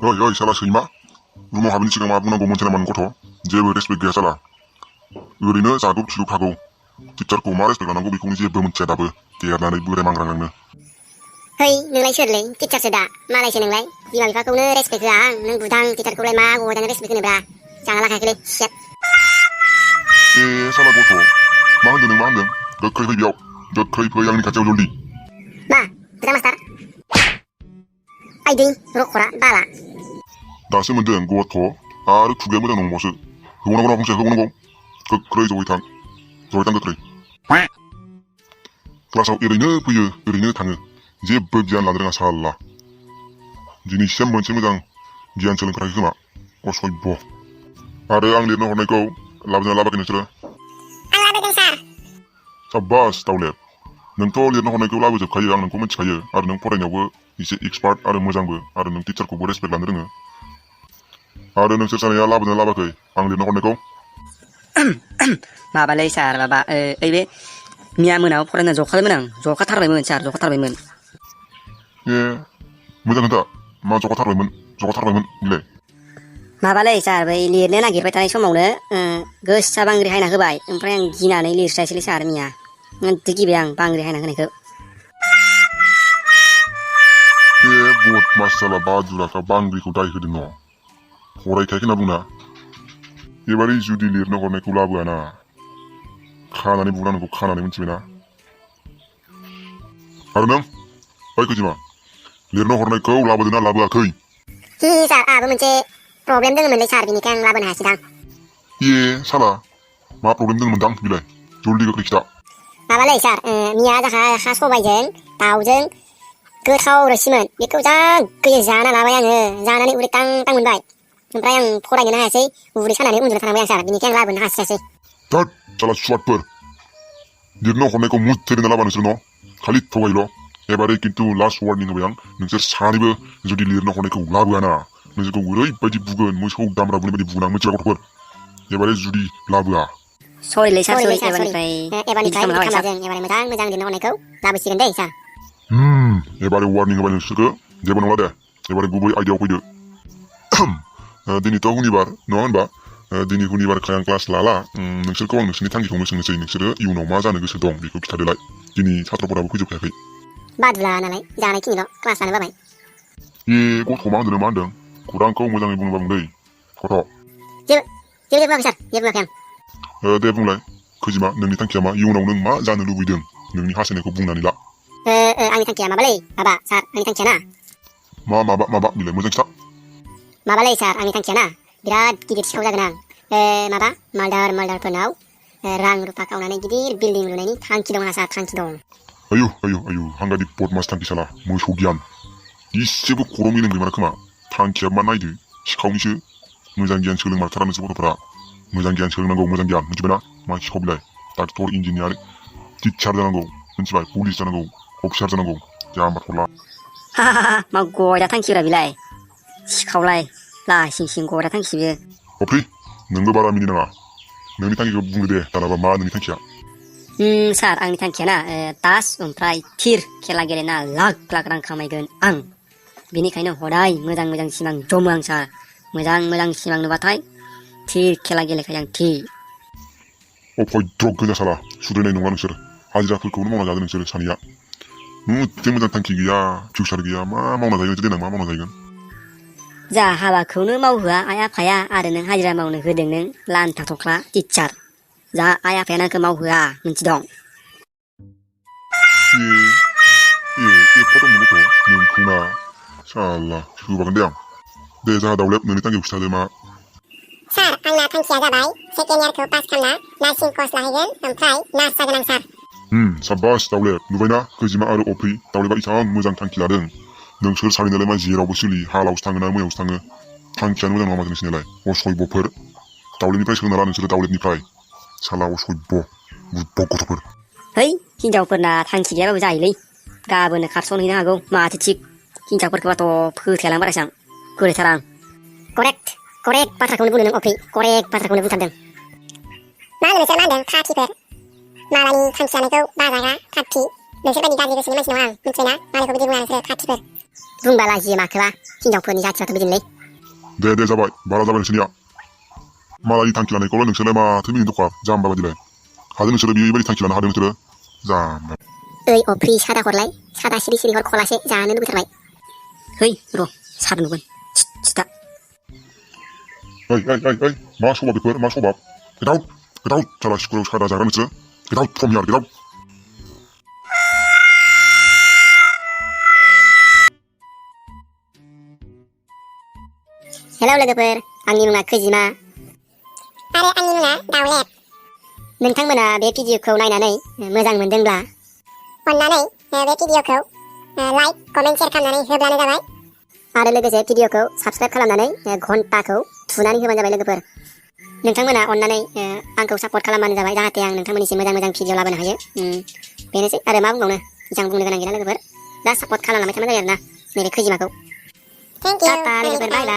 ओइ साला सैमा रुमाव हाबैनि सिगां मा बुंनांगौ मोनथिनाय मान गथ' जेबो रेसपेक्ट गैया साला ओरैनो जागौ थिलु थागौ टिचारखौ मा रेसपेक्ट लानांगौ बेखौनो जेबो मोनथिया दाबो देरनानै बोराय मांग्रांनो है नोंलाय सोरलै टिचारसो दा मालायसो नोंलाय बिमा बिफाखौनो रेसपेक्ट होआ आं नों बुदां टिचारखौलाय मा गदानो रेसपेक्ट होनोब्रा जाना लाखायाखैलै सेट साला गथ' मा होनदों नों मा होनदों गोख्रै फै बेयाव गोख्रै फै आंनि खाथियाव जल्दि मा बुदा मास्टार आइदै रखरा बाला दासो मोनदों गथ' आरो खुगाया मोजां नंबावसो होबावनांगौ ना फंसे होबावनांगौ गोख्रै जयै थां गोख्रै क्लासाव ओरैनो फैयो ओरैनो थाङो जेबो गियान लानो रोङा साला दिनैसिम मोनसे मोजां गियान सोलोंफेराखै खोमा असभ्य आरो आं लिरनो हरनायखौ लाबोदोंना लाबोयाखै नोंसोरो आं लाबोदों सार साब्बास दावलेब नोंथ' लिरनो हरनायखौ लाबोजोबखायो आं नोंखौ मिथिखायो आरो नों फरायनायावबो एसे एक्सपार्ट आरो मोजांबो आरो नों टिचारखौबो रेसपेक्ट लानो रोङो आरो नोंसोर सानैया लाबोदोंना लाबोयाखै आं लिरनो हरनायखौ माबालै सार माबा ओइ बे मिया मोनाव फरायनो जखादोंमोन आं जखाथारबायमोन सार जखाथारबायमोन मोजां खोन्था मा जखाथारबायमोन बिलाय माबालै सार बै लिरनो नागिरबाय थानाय समावनो गोसा बांग्रि हायना होबाय ओमफ्राय आं गिनानै लिरस्रायासैलै सार मिया गिबाय आं बांग्रि हायना होनायखौ बदमास जाला बादुलाफ्रा बांग्रिखौ दाय होदों न' फरायखायाखै होनना बुंना एबारै जुदि लिरनो हरनायखौ लाबोआना खानानै बुनांगौ खानानै मिथिबायना आरो नों ओइ खैजिमा लिरनो हरनायखौ लाबोदोंना लाबोआखै सार आहाबो मोनसे प्रब्लेम दङमोनलै सार बिनिखाय आं लाबोनो हायासैदां साला मा प्रब्लेम दंमोनदां बिलाय जल्दि गोख्रै खिथा माबालै सार मिया जाखा सबायजों दाउजों गोथाव रोसिमोन बेखौ जा गोयो जाना लाबाय आङो जानानै उदै तां तां मोनबाय ओमफ्राय आं फरायनोनो हायासै उदै सानानै उन्दुना थानांबाय आं सार बिनिखाय आं लाबोनो हास्रायासै थोद साला सुवादफोर लिरनो हरनायखौ मुथेरना लाबा नोंसोर न' खालि थगायल' एबारै खिन्थु लास्ट वार्निं होबाय आं नोंसोर सानैबो जुदि लिरनो हरनायखौ लाबोआना नोंसोरखौ ओरैबायदि बुगोन मोसौ दामब्रा बुनाय बायदि बुगोन आं मिथिबाय गथ'फोर एबारै जुदि लाबोआ सरिलै सार एबारनिफ्राय बिदि खालामला जों एबारै मोजां लिरनो हरनायखौ लाबोसिगोन दै सार एबारै वार्निं होबाय नोंसोरखौ जेबो नंला दे एबारै गुबै आयदायाव फैदो दिनैथ' हुनिबार नङा होनबा दिनै हुनिबारखाय आं क्लास लाला नोंसोरखौ आं नोंसोरनि थांखिखौनो सोंनोसै नोंसोरो इयुनाव मा जानो गोसो दं बेखौ खिथादोलाय दिनै सात्रफोराबो फैजोबखायाखै बादुला नालाय जानायखिनिल' क्लास लानो बाबाय गथ' मा होनदों खौरांखौ मोजाङै बुंबा बुं दै गथ' जेबो बुङाखै सार जेबो बुङाखै आं दे बुंलाय खैजिमा नोंनि थांखिया मा इयुनाव नों मा जानो लुबैदों नोंनि हास्थायनायखौ बुंनानै ला आंनि थांखिया माबालै माबा सार आंनि थांखिया ना माबा बिलाय मोजां खिथा माबालै सार आंनि थांखिया ना बिराद गिदिर सिखाव जागोन आं माबा मालदारफोरनाव रां रुफा खावनानै गिदिर बिल्डिं लुनायनि थांखि दं आंहा सार थांखि दं आयु हांगादि बदमास थांखि साला मोसौ गियान इसेबो खर' मेलेम गैमारा खोमा थांखिया मा नायदो सिखावनिसो मोजां गियान सोलोंमारथारा नोंसोर गथ'फोरा मोजां गियान सोलोंनांगौ मोजां गियान मिथिबायना मा सिखाव बिलाय डाक्टर इन्जिनियार टिचार जानांगौ मिथिबाय पुलिस जानांगौ अफिसार जानांगौ जाम्बा थरला मा गयदा थांखिब्रा बिलाय सिखावलाय लासिं सिं गयदा थांखि बियो अफ्रि नोंबो बारा मिनिनाङा नोंनि थांखिखौ बुंदो दे दानाबा मा नोंनि थांखिया सार आंनि थांखिया ना तास ओमफ्राय थिर खेला गेलेना लाख लाख रां खामायगोन आं बेनिखायनो हदाय मोजां सिमां जमो आं सार मोजां सिमां नुबाथाय थिर खेला गेलेखायो आं थिर अभद्र गोजा साला सुद्रायनाय नङा नोंसोर हाजिराफोरखौनो मावना जागोन नोंसोर सानैया मोजां थांखि गैया फिउचार गैया मा मावना जागोन देनां मा मावना जागोन जा हाबाखौनो मावहोआ आइ आफाया आरो नों हाजिरा मावनो होदों नों लान्था थख्ला टिचार जा आइ आफाया नोंखौ मावहोआ मिथिदं एफा दं नोंखौ ना साला होबागोन दे आं दे जाहा दावलेब नोंनि थांखिखौ खिथादो मा सार आंना थांखिया जाबाय सेकेन्ड इयारखौ पास खालामना नार्सिं कर्स लाहैगोन ओमफ्राय नार्स जागोन आं सार साब्बास दावलेब नुबायना खैजिमा आरो अफ्रि दावलेबा इसां मोजां थांखि लादों नोंसोर सानैनालाय मा जेरावबो सोलियो हालावसो थाङो ना मैयावसो थाङो थांखियानो मोजां नङा माथो नोंसोरनियालाय असभ्यफोर दावलेबनिफ्राय सोलोंना ला नोंसोरो दावलेबनिफ्राय साला असभ्य बुदबक गथ'फोर है हिनजावफोरना थांखि गैयाबाबो जायोलै गाबोननो खारसनहैनो हागौ माथो थिग हिनजावफोरखौबाथ' फोथायलांबारायसो आं गोलैथारा आं करेक्ट बाथ्राखौनो बुंदों नों अफ्रि करेक्ट बाथ्राखौनो बुंथारदों मा होनो नोंसोर मा होनदों थाथिफोर मालानि थांखि जानायखौ बाजाग्रा थाथि नोंसोरबायदि गाज्रि गोसोनि मानसि नङा आं मिथिबायना मालायखौ बिदि बुङा नोंसोर थाथिफोर बुंबा लाजियो माखोबा हिनजावफोरनि जाथियाथ' बिदिनोलै दे जाबाय बारा जाबाय नोंसोरनिया मालायनि थांखि लानायखौल' नोंसोरलाय माथो मिनिनो दखा जाम्बा बायदिलाय हादों नोंसोरो बेबायदि थांखि लानो हादों नोंसोरो जाम्बा ओइ अफ्रि सादा हरलाय सादा सिरि हर खलासे जानो लुबैथारबाय है र' सार नुगोन सिथा ओइ मा सभाब बेफोर मा सभाब get out साला स्कुलाव सादा जाग्रा नोंसोरो get out from here get out hello लोगोफोर आंनि मुङा खोजिमा आरो आंनि मुङा दावलेट नोंथांमोना बे भिडिअखौ नायनानै मोजां मोनदोंब्ला अन्नानै बे भिडिअखौ लाइक कमेन्ट शेयार खालामनानै होब्लानो जाबाय आरो लोगोसे भिडिअखौ साबस्क्राइब खालामनानै घन्टाखौ थुनानै होबानो जाबाय लोगोफोर नोंथांमोना अन्नानै आंखौ सापर्ट खालामबानो जाबाय जाहाथे आं नोंथांमोननिसिम मोजां भिडिअ लाबोनो हायो बेनोसै आरो मा बुंबावनो एसेबां बुंनो गोनां गैला लोगोफोर दा सापर्ट खालामलांबाय थानो जायो आरोना नैबे खोजिमाखौ थेंक इउ लोगोफोर बाय बाय